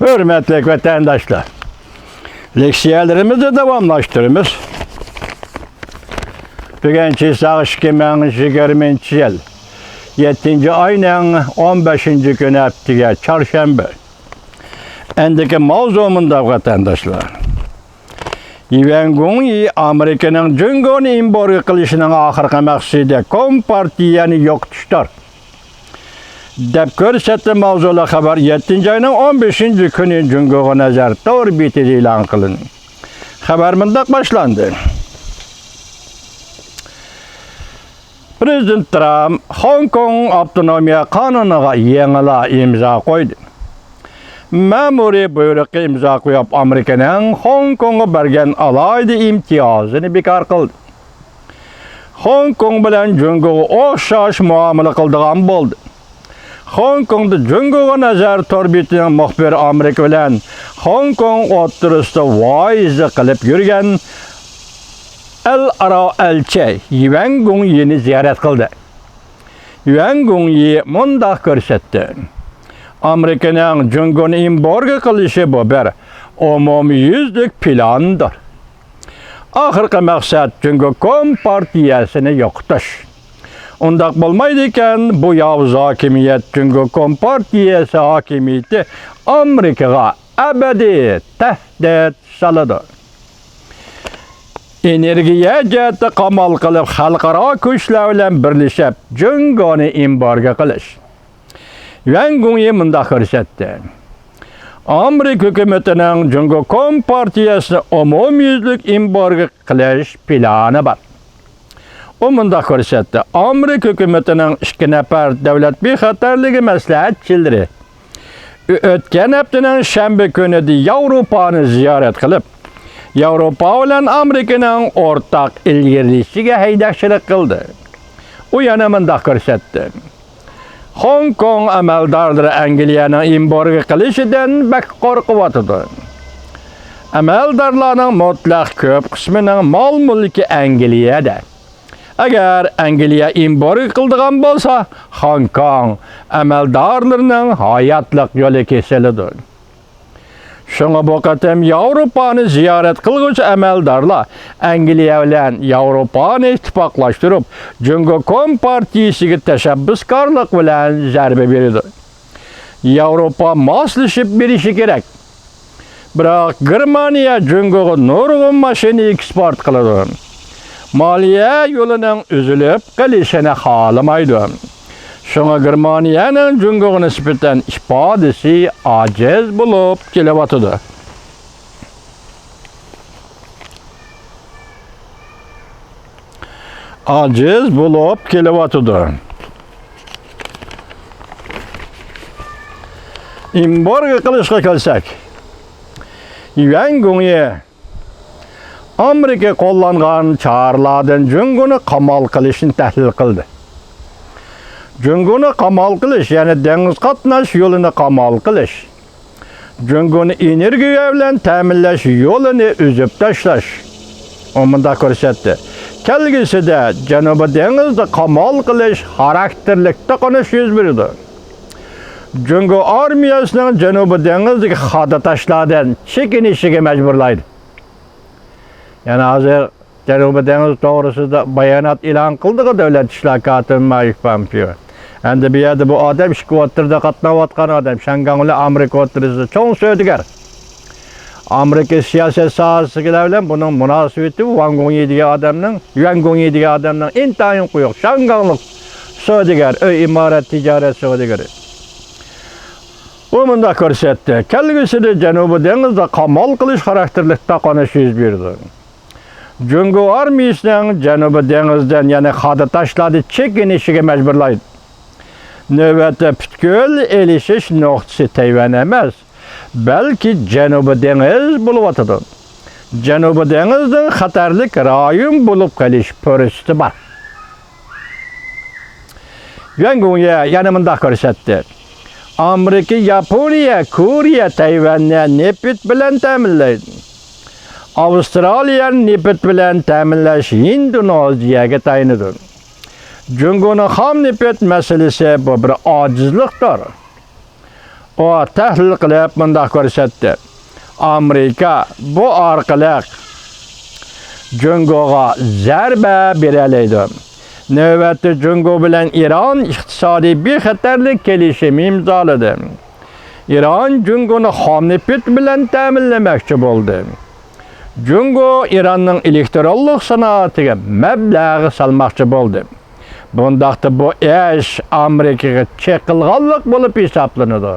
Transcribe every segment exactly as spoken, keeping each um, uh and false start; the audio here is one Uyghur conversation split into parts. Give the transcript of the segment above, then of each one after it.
ھۆرمەتلىك ۋەتەنداشلار، لېكسىيەلىرىمىزنى داۋاملاشتۇرىمىز. بۈگۈن چىساغ ئىككى مىڭ يىگىرمىنچى يىل يەتتىنچى ئاينىڭ ئون بەشىنچى كۈنى، ھەپتىگە چارشەنبە. ئەندىكى ماۋزۇ مۇنداق، ۋەتەنداشلار. يۈەن گۇڭيى ئامېرىكىنىڭ جۇڭگونى ئېمبارگو قىلىشىنىڭ ئاخىرقى مەقسىتى كومپارتىيەنى يوقىتىشتۇر، دەپ كۆرسەتتى ماۋزۇلۇق خەۋەر يەتتىنچى ئاينىڭ ئون بەشىنچى كۈنى جۇڭگوغا نەزەر تور بېتىدە ئېلان قىلىندى. خەۋەر مۇنداق باشلاندى. پرېزىدېنت ترامپ خوڭكوڭ ئاپتونومىيە قانۇنىغا يېڭىلا ئىمزا قويدى. مەمۇرىي بۇيرۇققا ئىمزا قويۇپ، ئامېرىكىنىڭ خوڭكوڭغا بەرگەن ئالاھىدە ئىمتىيازىنى بىكار قىلدى. خوڭكوڭ بىلەن جۇڭگوغا ئوخشاش مۇئامىلە قىلىدىغان بولدى. خوڭكوڭدا جۇڭگوغا نەزەر تور بېتىنىڭ مۇخبىرى ئامېرىكا بىلەن خوڭكوڭ ئوتتۇرىسىدا ۋايىزلىق قىلىپ يۈرگەن ئەل ئارا ئەلچى يۈەن گۇڭيىنى زىيارەت قىلدى. يۈەن گۇڭيى مۇنداق كۆرسەتتى: ئامېرىكىنىڭ جۇڭگونى ئېمبارگو قىلىشى بۇ بىر ئومۇميۈزلۈك پىلاندۇر. ئاخىرقى مەقسەت جۇڭگو كومپارتىيەسىنى يوقىتىش. ئۇنداق بولمايدىكەن، بۇ ياۋۇز ھاكىمىيەت، جۇڭگو كومپارتىيەسى ھاكىمىيىتى ئامېرىكىغا ئەبەدىي تەھدىت سالىدۇ. ئېنېرگىيە جەھەتتە قامال قىلىپ، خەلقئارا كۈچلەر بىلەن بىرلىشىپ، جۇڭگونى ئېمبارگو قىلىش. يۈەن گۇڭيى مۇنداق كۆرسەتتى: ئامېرىكا ھۆكۈمىتىنىڭ جۇڭگو كومپارتىيەسىنى ئومۇميۈزلۈك ئېمبارگو قىلىش پىلانى بار. ئۇ مۇنداق كۆرسەتتى: ئامېرىكا ھۆكۈمىتىنىڭ ئىككى نەپەر دۆلەت بىخەتەرلىكى مەسلىھەتچىلىرى ئۆتكەن ھەپتىنىڭ شەنبە كۈنىدە ياۋروپانى زىيارەت قىلىپ، ياۋروپا بىلەن ئامېرىكىنىڭ ئورتاق ئىلگىرىلىشىگە ھەيدەكچىلىك قىلدى. ئۇ يەنە مۇنداق كۆرسەتتى: خوڭكوڭ ئەمەلدارلىرى ئەنگلىيەنىڭ ئېمبارگو قىلىشىدىن بەك قورقۇۋاتىدۇ. ئەمەلدارلارنىڭ مۇتلەق كۆپ قىسمىنىڭ مال-مۈلكى ئەنگلىيەدە. ئەگەر ئەنگلىيە ئېمبارگو قىلىدىغان بولسا، خوڭكوڭ ئەمەلدارلىرىنىڭ ھاياتلىق يولى كېسىلىدۇ. شۇڭا بۇ قېتىم ياۋروپانى زىيارەت قىلغۇچى ئەمەلدارلار ئەنگلىيە بىلەن ياۋروپانى ئىتتىپاقلاشتۇرۇپ، جۇڭگو كومپارتىيىسىگە تەشەببۇسكارلىق بىلەن زەربە بېرىدۇ. ياۋروپا ماسلىشىپ بېرىشى كېرەك. بىراق گېرمانىيە جۇڭگوغا نۇرغۇن ماشىنا ئېكسپورت قىلىدۇ. مالىيە يولىنىڭ ئۈزۈلۈپ قېلىشىنى خالىمايدۇ. شۇڭا گېرمانىيەنىڭ جۇڭگوغا نىسبەتەن ئىپادىسى ئاجىز بولۇپ كېلىۋاتىدۇ. ئاجىز بولۇپ كېلىۋاتىدۇ. ئېمبارگو قىلىشقا كەلسەك، يۈەن گۇڭيى ئامېرىكا قوللانغان چارىلاردىن جۇڭگونى قامال قىلىشنى تەھلىل قىلدى. جۇڭگونى قامال قىلىش، يەنى دېڭىز قاتناش يولىنى قامال قىلىش، جۇڭگونى ئېنېرگىيە بىلەن تەمىنلەش يولىنى ئۈزۈپ تاشلاش. ئۇ مۇنداق كۆرسەتتى: كەلگۈسىدە جەنۇبىي دېڭىزدا قامال قىلىش خاراكتېرلىك توقۇنۇش يۈز بېرىدۇ. جۇڭگو ئارمىيەسىنىڭ جەنۇبىي دېڭىزدىكى خادا تاشلاردىن چېكىنىشىگە مەجبۇرلايدۇ. يەنى ھازىر جەنۇبىي دېڭىز توغرىسىدا بايانات ئېلان قىلدىغۇ دۆلەت ئىشلار كاتىپى مايك پومپېئو. ئەمدى بۇ يەردە بۇ ئادەم ئىككى ئوتتۇرىدا قاتناۋاتقان ئادەم، شياڭگاڭ بىلەن ئامېرىكا ئوتتۇرىسىدا چوڭ سودىگەر. ئامېرىكا سىياسەت ساھەسىدىكىلەر بىلەن بۇنىڭ مۇناسىۋىتى ۋاڭ گۇڭيى دېگەن ئادەمنىڭ، يۈەن گۇڭيى دېگەن ئادەمنىڭ ئىنتايىن قويۇق، شياڭگاڭلىق سودىگەر، ئۆي ئىمارەت تىجارەت سودىگىرى. ئۇ مۇنداق كۆرسەتتى: كەلگۈسىدە جەنۇبىي دېڭىزدا قامال قىلىش خاراكتېرلىك توقۇنۇش يۈز بېرىدۇ. جۇڭگو ئارمىيىسىنىڭ جەنۇبىي دېڭىزدىن، يەنى خادا تاشلاردىن چېكىنىشىگە مەجبۇرلايدۇ. نۆۋەتتە پۈتكۈل ئېلىشىش نۇقتىسى تەيۋەن ئەمەس، بەلكى جەنۇبىي دېڭىز بولۇۋاتىدۇ. جەنۇبىي دېڭىزنىڭ خەتەرلىك رايون بولۇپ قېلىش پۇرسىتى بار. يۈەن گۇڭيې يەنە مۇنداق كۆرسەتتى: ئامېرىكا، ياپونىيە، كورېيە تەيۋەننى نېفىت بىلەن تەمىنلەيدۇ. ئاۋسترالىيەنى نېفىت بىلەن تەمىنلەش ھىندونېزىيەگە تايىنىدۇ. جۇڭگونىڭ خام نېفىت مەسىلىسى بۇ بىر ئاجىزلىقتۇر. ئۇ تەھلىل قىلىپ مۇنداق كۆرسەتتى: ئامېرىكا بۇ ئارقىلىق جۇڭگوغا زەربە بېرەلەيدۇ. نۆۋەتتە جۇڭگو بىلەن ئىران ئىقتىسادىي بىخەتەرلىك كېلىشىمى ئىمزالىدى. ئىران جۇڭگونى خام نېفىت بىلەن تەمىنلىمەكچى بولدى. جۇڭگو ئىراننىڭ ئېلېكترونلۇق سانائىتىگە مەبلەغ سالماقچى بولدى. بۇنداقتا بۇ ئىش ئامېرىكىغا چېقىلغانلىق بولۇپ ھېسابلىنىدۇ.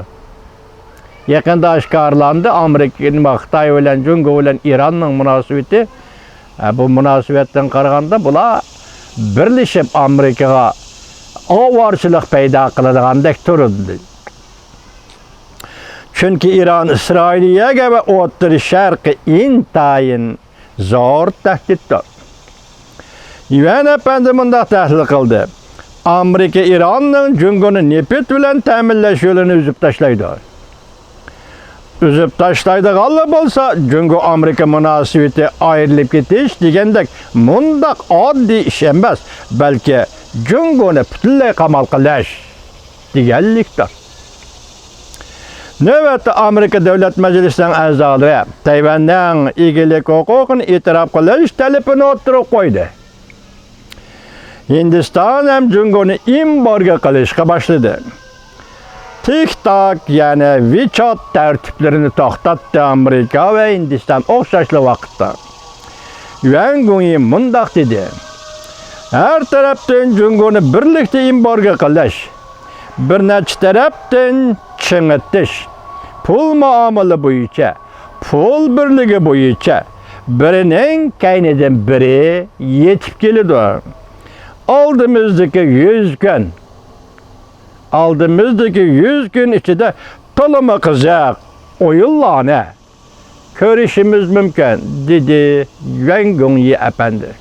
يېقىندا ئاشكارىلاندى، ئامېرىكا، نېمە، خىتاي بىلەن جۇڭگو بىلەن ئىراننىڭ مۇناسىۋىتى. ھە، بۇ مۇناسىۋەتتىن قارىغاندا بۇلار بىرلىشىپ ئامېرىكىغا ئاۋارىچىلىق پەيدا قىلىدىغاندەك تۇرۇلدى. چۈنكى ئىران ئىسرائىلىيەگە ۋە ئوتتۇرا شەرققە ئىنتايىن زور تەھدىتتۇر. يۈەن ئەپەندى مۇنداق تەھلىل قىلدى: ئامېرىكا ئىراننىڭ جۇڭگونى نېفىت بىلەن تەمىنلەش يولىنى ئۈزۈپ تاشلايدۇ. ئۈزۈپ تاشلايدىغانلا بولسا، جۇڭگو ئامېرىكا مۇناسىۋىتى ئايرىلىپ كېتىش دېگەندەك مۇنداق ئاددىي ئىش ئەمەس، بەلكى جۇڭگونى پۈتۈنلەي قامال قىلىش دېگەنلىكتۇر. نۆۋەتتە ئامېرىكا دۆلەت مەجلىسىنىڭ ئەزالىرى تەيۋەننىڭ ئىگىلىك ھوقۇقىنى ئېتىراپ قىلىش تەلىپىنى ئوتتۇرىغا قويدى. ھىندىستان ھەم جۇڭگونى ئېمبارگو قىلىشقا باشلىدى. تىك تاك، يەنى ۋىچات تەرتىپلىرىنى توختاتتى ئامېرىكا ۋە ھىندىستان ئوخشاشلا ۋاقىتتا. يۈەن گۇڭيى مۇنداق دېدى: ھەر تەرەپتىن جۇڭگونى بىرلىكتە ئېمبارگو قىلىش، بىر نەچچە تەرەپتىن چىڭىتىش، پۇل مۇئامىلە بويىچە، پۇل بىرلىكى بويىچە بىرىنىڭ كەينىدىن بىرى يېتىپ كېلىدۇ. ئالدىمىزدىكى يۈز كۈن، ئالدىمىزدىكى يۈز كۈن ئىچىدە تولىمۇ قىزىق ئويۇنلارنى كۆرۈشىمىز مۇمكىن، دېدى يۈەن گۇڭيى ئەپەندى.